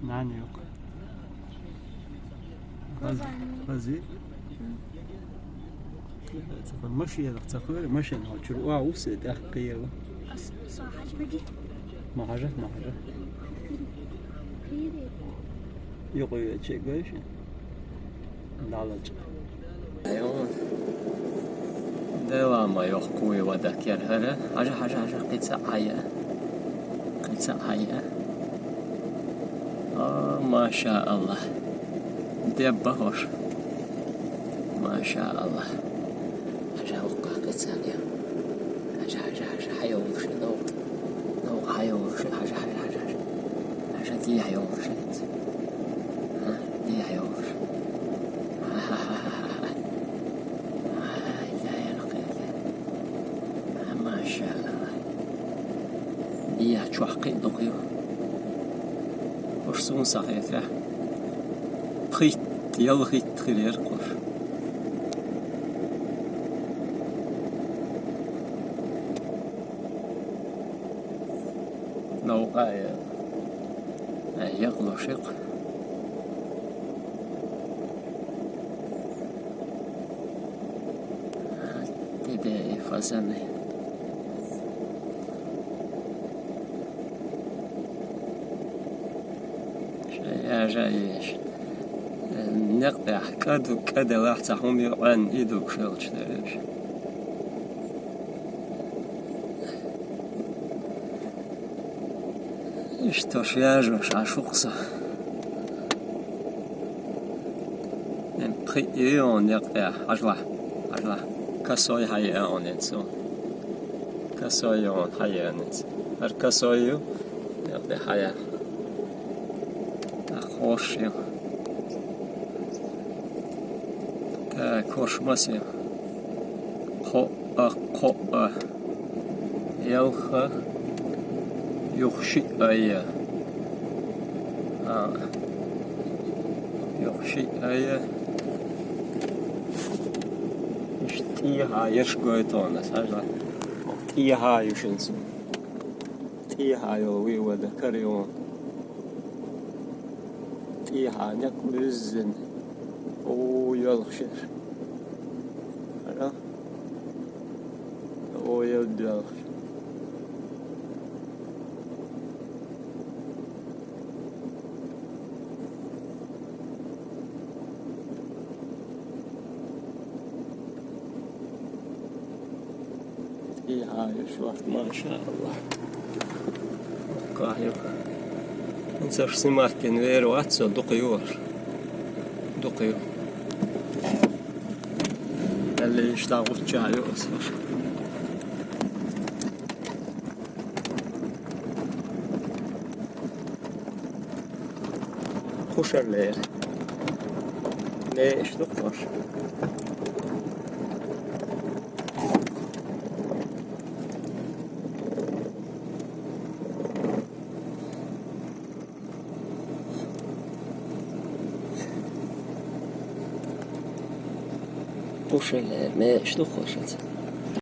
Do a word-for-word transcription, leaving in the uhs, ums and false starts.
Нана юкъа. Хаз-, хази? Ца машина, ца хойра машина, хьо чур уа усе, тӀаккха кхийла. Ас, са хьаж бади. Ма хьажа, ма хьажа. Пири. Юкъа чек гайши? Далач. Айон. Дела ма йохкуй вада керхара. Хьажа, хьажа, хьажа, кхица Ӏая. Кхица Ӏая. А, машааллах. Дебба хош. Машааллах. Хьажа, хӀокха кхица Ӏая. Хьажа, хьажа, хьажа, хьайолуш, новкъа. Новкъа хьайолуш, хьажа, хьажа, хьажа, хьажа. Хьажа, дий хьайолуш. А, дий хьайолуш. Ай, яй, яй, яй. Машааллах. Дий чохь кхин дукха ю. Уж суна сахетра. Пхитт, ялхитт хир яр кхуш. Новкъа я. Ай, якълуш икъ. Диде фазаны. Шая жаеш. Некъ бяхь кӀаду, кӀадалахь ца хӀума юкъан иду шелч дереш. Иштта шаьжош Ӏа шукхса. Эм пхи ион некъ бяхь, хьажлахь, хьажлахь. Косой хьайеа он эцу. Косой он хьайеа эцу. Ар косой ю, некъ бяхь хьайеа. Та хош ю. Та кош мас ю. Кхоъ а, кхоъ а. Ялх а, юха шиъ а я. А. Юха шиъ а я. Иштта тӀехьа ерш гойту хьуна, хьажа. ТӀехьа ю шуна цу. ТӀехьа йолу вуй вада карайо. ТӀехьа некъ буьззина. О, йолхуш яра. Хьара? О, йолхуш. ТӀехьа ю шух, машааллах. Кахь ю. ХӀинца аш снимать кина вер вац со, дукха ю аш. Дукха ю. Аьлла, иштта гӀучча ю ас аш. Кхушарлера. Меаш ду кхуш. Кхушарлера. Меаш ду кхуш.